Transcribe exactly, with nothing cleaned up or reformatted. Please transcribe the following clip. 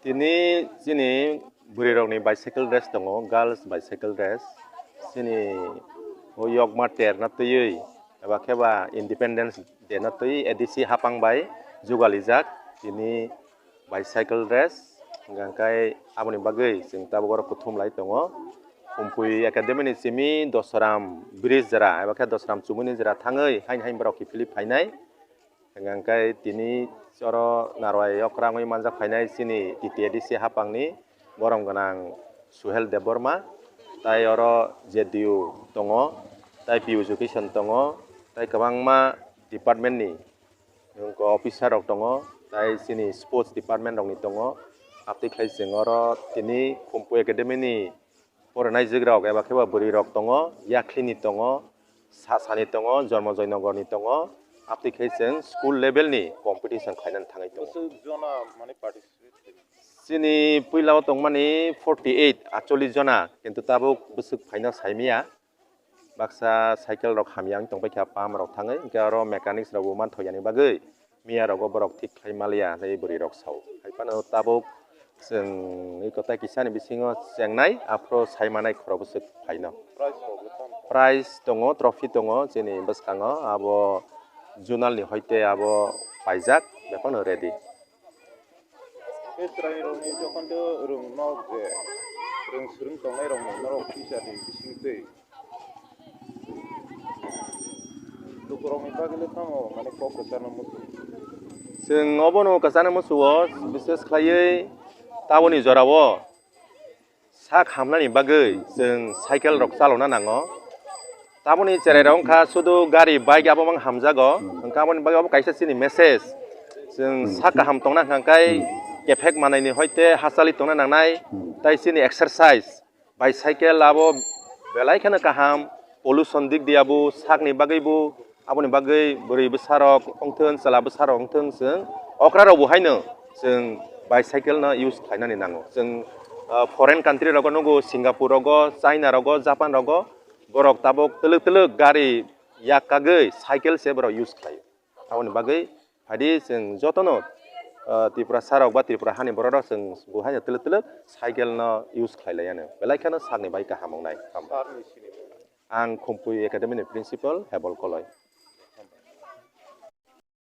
Tini chini bwrwi rokni bicycle race tongo, girls bicycle race. Chini o yokma terna twiwi eba khe ba Independence Day no twi A D C hapang bai jugalijak tini bicycle race. Hingkha khe aboni bagwi chwng tabuk oro kuthum lai tongo. Khumpui Academy ni simi Dosram bridge jora eba khe Dosram chumui ni jora thangwi hain hain borok kiphilwi phainai. Hingkha khe tini oro narwai okra wngwi manjak phainai chini T T A D C hapangni borom gwnang Suhel Debbarma, tai oro J D U tongo, tai P U education tongo, tai kwbangma department ni officer rok tongo, tai chini sports department rokni tongo. Abtwi khlai chwng oro tini Khumpui Academy ni porinai jwk rok eba khe ba bwrwi rok tongo, yakhli ni tongo, sasa ni tongo, Jormo Joynagar ni tongo, abtwi khe chwng school level ni competition khlainani thangwi tongo. Bwswk jona mane participate khaimani? Chini puila o tongmani forty eight, acholish jona, kintu tabuk bwswk phaina saimaya. Baksa cycle rok hamya wng tongbai kha pump rok thangwi, hwnkhe oro mechanics rok bo manthoyani bagwi miya rogo borok thik khlai maliya hinwi bwrwi rok sao. Hai phano tabuk chwng eko tai kisa ni bisingo chengnai, aphuru sai manai khorok bwswk phaino. Prize rok bo tamo? Prize tongo, trophy tongo chini bwskango, abo zonal ni hoite abo paijak, bebak no ready. Tei chwrairokni jokhon tei rwng nok je rwng swrwng tongnai rokno norok teacher ni bisingtwi lukurokni bagwi le tamo mane kok kwchangno muchung? Chwng obono kwchangno muchungo, bises khlaiwi taboni jorao sak hamnani bagwi chwng cycle rok chalokna nango. Taboni cherai rok wngkha sudu gari, bike abo mang hamjago, hwnkhe aboni bagwi abo kaisa chini message. Chwng sak kaham tongna hwnkha khe kephek manai ni hoite hachali tongna nangnai, tai chini exercise. Bicycle abo belai kheno kaham, pollution dik di abo sakni bagwi bo, aboni bagwi bwrwi bwsarok wngthun, chwla bwsarok wngthun, chwng okra rok bo haino chwng bicycle no use khlainani nango. Chwng, ah, foreign country rogo nugo, Singapore rogo, China rogo, Japan rogo, borok tabuk twlwk twlwk gari yak kagwi cycle se borok use khlaio. Aboni bagwi phaidi chwng jotono, ah, Tiprasa rok ba Tripura hani borok rok chwng bo haino twlwk twlwk cycle no use khlai lai ano. Belai kheno sakni bai kaham wngnai. Ang Khumpui Academy ni principal Hebol Koloi.